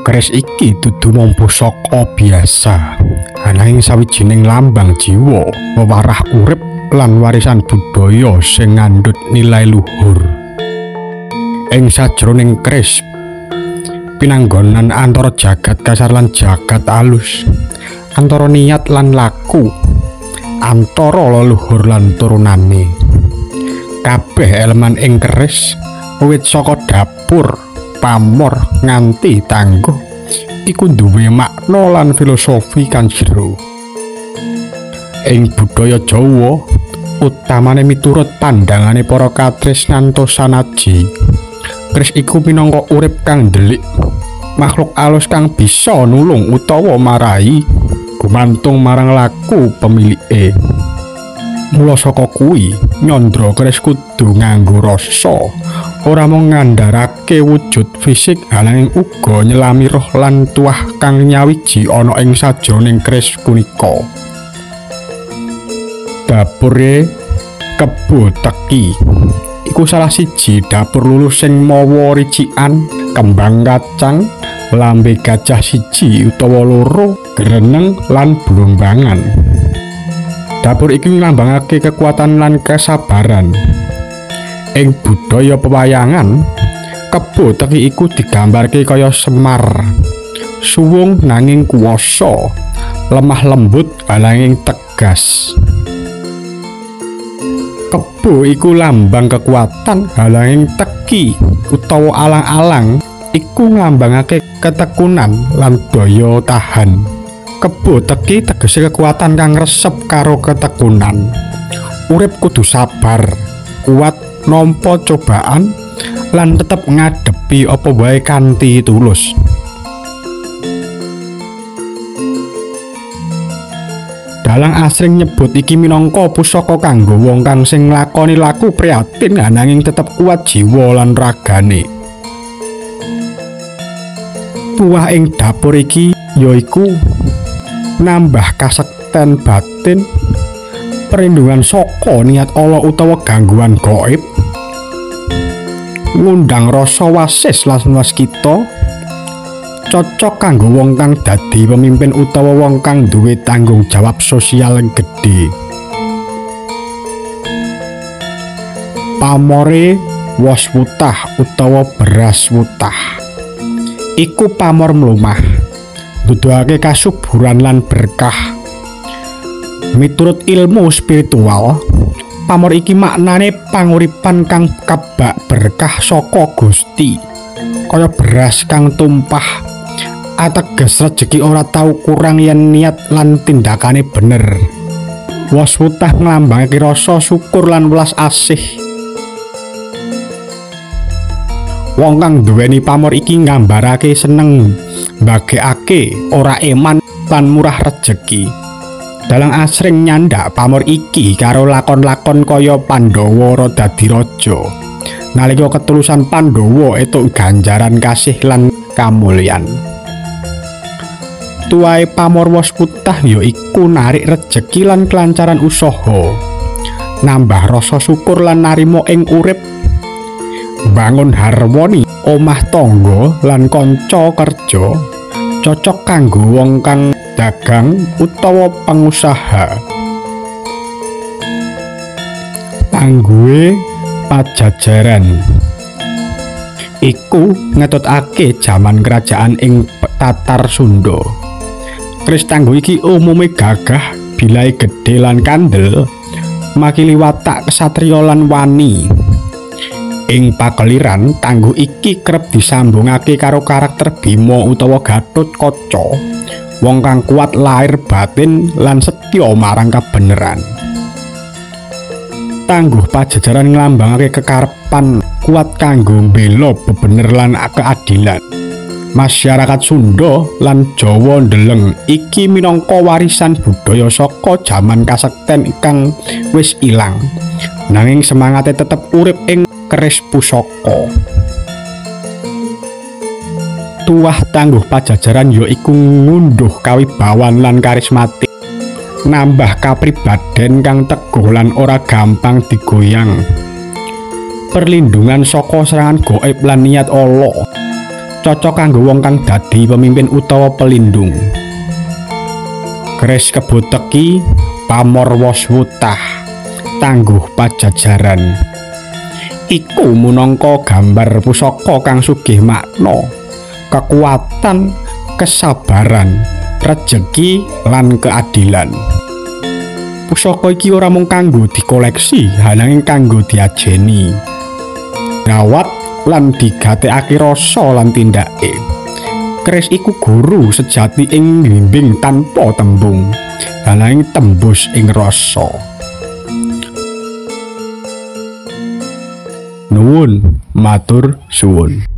Keris iki dudu mung pusaka biasa, ananging sawijining lambang jiwa, wewarah urip lan warisan budaya sing ngandhut nilai luhur. Ing sajroning keris, pinanggonan antara jagat kasar lan jagat alus, antara niat lan laku, antara leluhur lan turunane. Kabeh elemen ing keris, wiwit saka dapur, pamor nganti tangguh, iku duwe makna lan filosofi kang jero. Ing budaya Jawa, utamane miturut pandangane para katresnantosan aji, keris iku minangka urip kang ndelik, makhluk alus kang bisa nulung utawa marai, gumantung marang laku pemilike. Mula saka kuwi, nyandra keris kudu nganggo rasa, ora mung ngandharake wujud fisik, ananging uga nyelami roh lan tuah kang nyawiji ana ing sajroning keris punika. Dapure Kebo Teki iku salah siji dapur lulus sing mawa ricikan, kembang kacang, lambe gajah siji utawa loro, greneng lan blumbangan. Dapur iki nglambangake kekuatan lan kesabaran. Ing budaya pewayangan, Kebo Teki iku digambarke kaya Semar, suwung nanging kuwasa, lemah lembut ananging tegas. Kebo iku lambang kekuatan, ananging teki utawa alang-alang iku nglambangake ketekunan lan daya tahan. Kebo teki tegese kekuatan kang resep karo ketekunan. Urip kudu sabar, kuat nampa cobaan lan tetep ngadepi apa wae kanthi tulus. Dalang asring nyebut iki minangka pusaka kanggo wong kang sing nglakoni laku prihatin ananging tetep kuat jiwa lan ragane. Tuah ing dapur iki yaiku nambah kasekten batin, perlindungan saka niat ala utawa gangguan gaib, ngundang rasa wasis lan waskita, cocok kanggo wong kang dadi pemimpin utawa wong kang duwe tanggung jawab sosial gedhe. Pamore wos wutah utawa beras wutah iku pamor mlumah, nuduhake kasuburan lan berkah. Miturut ilmu spiritual, pamor iki maknane panguripan kang kebak berkah saka Gusti, kaya beras kang tumpah, ateges rejeki ora tau kurang yen niat lan tindakane bener. Wos wutah nglambangake rasa syukur lan welas asih. Wong kang duweni pamor iki nggambarake seneng mbagekake, ora eman lan murah rejeki. Dalang asring nyandak pamor iki karo lakon-lakon kaya Pandhawa ora dadi raja. Nalika ketulusan Pandhawa etuk ganjaran kasih lan kamulyan. Tuwahe pamor wos wutah ya iku narik rejeki lan kelancaran usaha, nambah rasa syukur lan narima ing urip, bangun harmoni omah tangga lan kanca kerja, cocok kanggo wong kang dagang utawa pengusaha. Tangguhe Pajajaran iku ngetutake jaman kerajaan ing Tatar Sunda. Keris tangguh iki umume gagah, bilahe gedhe lan kandel, makili watak kesatriya lan wani. Ing pakeliran, tangguh iki kerep disambungake karo karakter Bima utawa Gatotkaca, wong kang kuat lahir batin lan setya marang kabeneran. Tangguh Pajajaran nglambangake kekarepan kuat kanggo mbela bebener lan keadilan. Masyarakat Sunda lan Jawa ndeleng iki minangka warisan budaya saka jaman kasekten kang wis ilang, nanging semangate tetep urip ing keris pusaka. Tuah tangguh Pajajaran ya iku ngunduh kawibawan lan karismatik, nambah kapribaden kang teguh lan ora gampang digoyang, perlindungan saka serangan gaib lan niat ala, Cocok kanggo wong kang dadi pemimpin utawa pelindung. Keris Kebo Teki pamor wos wutah, tangguh pajajaran. Iku minangka gambar pusaka kang sugih makna, kekuatan, kesabaran, rejeki lan keadilan. Pusaka iki ora mung kanggo dikoleksi, ananging kanggo diajeni, rawat lan digatekake rasa lan tindake. Keris iku guru sejati ing ngbimbing tanpa tembung, ananging tembus ing rasa. Nuwun, matur suwun.